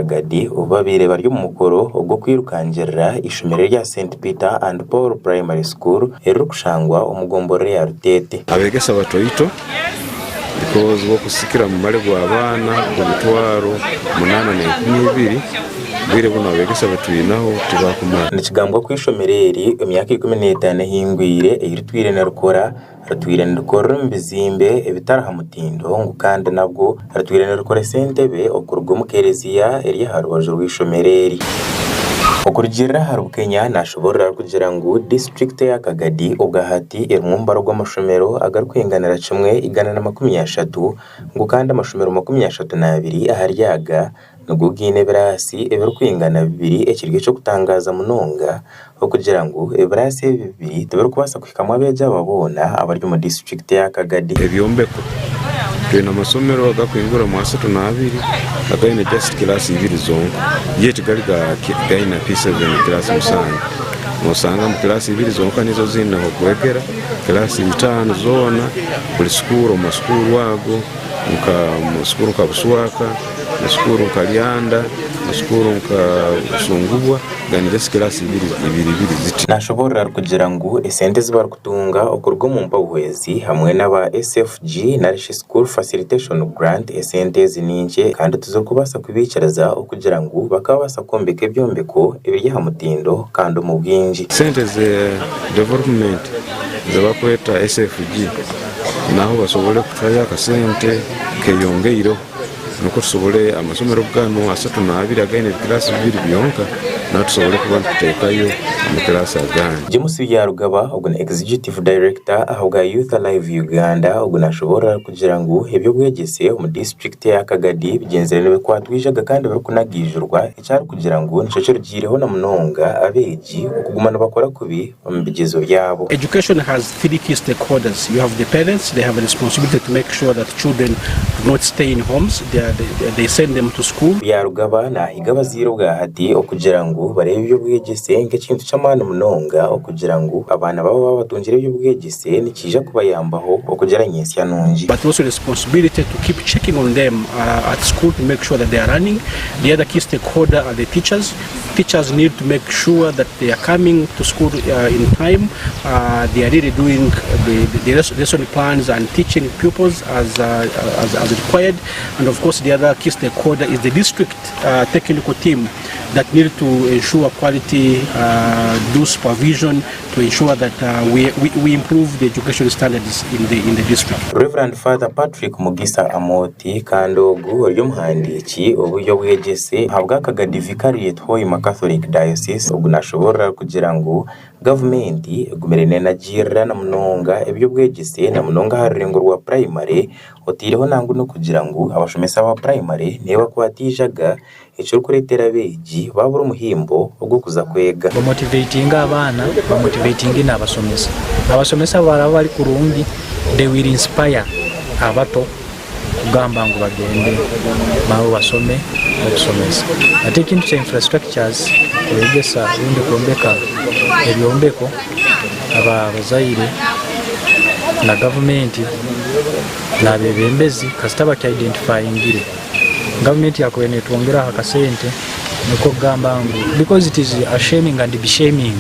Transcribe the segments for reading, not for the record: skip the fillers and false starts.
Kagadi obu babaire bari omu mukoro ogw'okwirukangirira ishomero erya St Peter and Paul Primary School eririkushangwa omu gomborora ya Ruteete. Abegesa batoito because bokusikira mumale gw'abaana 8,020, bwire buno abegesa betwinaho tibakumara. Nikigambwa ku ishomero eri emyaka 15 ehingwire eiritwire nirikora ritwire nirikorera omu bizimbe ebitari ha mutindo, ngu kandi nabwo ritwire nirikoresa entebe okuruga omu kereziya eri aha rubaju rw'ishomero eri. Okurugiirira ahari Bukenya nashoborora arikugira ngu disiturikiti eya Kagadi obwahati erimu omubaro gw'amashomero agarikwinganira kimwe 130, ngu kandi amashomero 32 ahari aga nigo gaine ebiraasi ebirikwingana bibiri, ekiri eky'okutangaaza munonga okugira ngu ebiraasi ebi bibiri tibirikubaasa kuhikamu abeegi aba boona abari omu disiturikiti ya Kagadi. Ebyombeko, twine amasomero agakwingura mu 32 againe just class ibiri zonka, yet gali gaine P7, class musanju. Nosanga mu class ibiri zonka nizo ziine ahokwegera, class itaano zoona buli sukuru, omu masukuru ago nka sukuru nka Buswaka, sukuru nka Lyanda, sukuru nka Busungubwa gaine just class ibiri ibiri ibiri ziti. Nashoborora arikugira ngu esente ezi barikutunga okuruga omu mpabuhwezi hamwe n'aba SFG narishi School Facilitation Grant, esente ezi ni nkye kandi tizirikubaasa kubiikiriza okugira ngu bakabaasa kwombeka ebyombeko ebiri aha mutindo kandi omu bwingi. Sente ze development zebakweta SFG naho basobole kutwayo akasente keyongeireho nukwo tusobole amasomero ganu 32 againe ebikirasi bibiri byonka naho tusobole kuba nituteekayo amakirasi agandi. James Byarugaba, ogu ni Executive Director ahabwa Youth Alive Uganda, ogu nashoborora kugira ngu eby'obwegyese omu disiturikiti ya Kagadi bigyenzire nibikwatwa ijaga kandi birikunagaijurwa, ekyarikugira ngu nikyo kirugiireho na munonga abeegi okuguma nibakora kubi omu bigyezo byabo. Education has three key stakeholders. You have the parents, they have a responsibility to make sure that children do not stay in homes, they send them to school. Byarugaba nahiga abazaire obwahati okugira ngu barebe eby'obwegyese nk'ekintu ky'amaani munonga, okugira ngu abaana babo baba batungire eby'obwegyese nikiija kubayambaho okugira nyensya nungi. But also responsibility to keep checking on them at school to make sure that they are learning. The other key stakeholder are the teachers. Teachers need to make sure that they are coming to school in time. They are really doing the lesson plans and teaching pupils as required. And of course, the other key stakeholder is the district technical team that need to ensure quality, do supervision to ensure that we improve the education standards in the district. Reverend Father Patrick Mugisa Amoti, kandi ogu ori omuhandiiki oburyo bwegyese ahabwa Kagadi Vicariate Hoima Catholic Diocese, ogu nashoborora kugira ngu gavumenti egumire nenagirira na munonga eby'obwegyese, na munonga aha rurengo rwa primary, oteireho nangu n'okugira ngu abashomesa ba primary nibo bakwata ijaga, ekirikureetera abeegi babura omuhimbo ogw'okuza kwega. Bamotivatinga abaana, bamotivatinge n'abasomesa. Abasomesa baraba bari kurungi, they will inspire abato kugamba ngu bagende nabo basome okusomesa. Ate ekintu kya infrastructures, kwegesa rundi kwombeka ebyombeko, aba abazaire na gavumenti n'abebembezi kasita bakyidentifyingire, gavumenti yakubaire netwongeraho akasente, nikwo kugamba ngu because it is a shaming and shaming,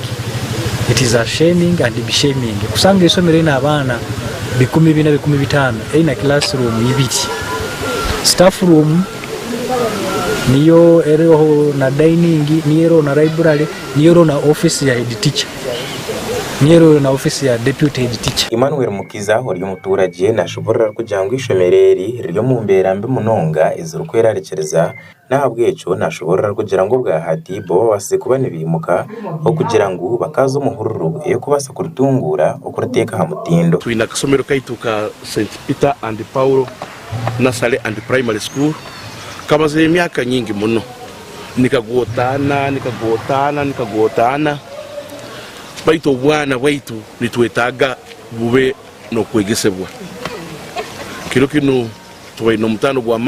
it is a shaming and shaming kusanga isomero erina abaana 400, 500, erina classroom ibiri, staff room niyo eriho na dining, niyo eriho na library, niyo eriho na office ya head teacher, niyo eriho na office ya deputy head teacher. Emmanuel Mukiza ori omuturage nashoborora kugira ngu ishomero eri riri omu mbeera mbi munonga ezirikwerarikiriza, n'ahabw'ekyo nashoborora kugira ngu obwahati bo babaasize kuba nibiimuka okugira ngu bakaza omuhururu ey'okubaasa kuritunguura okuriteeka aha mutindo. Twine akasomero kaitu ka St Peter and Paul Nursery and Primary School, kamazire emyaka nyingi muno nikagwotaana, nikagwotaana, nikagwotaana, baitu obwana bwaitu nitwetaaga bube n'okwegesebwa. Kiro kinu tubaine omutaano gwa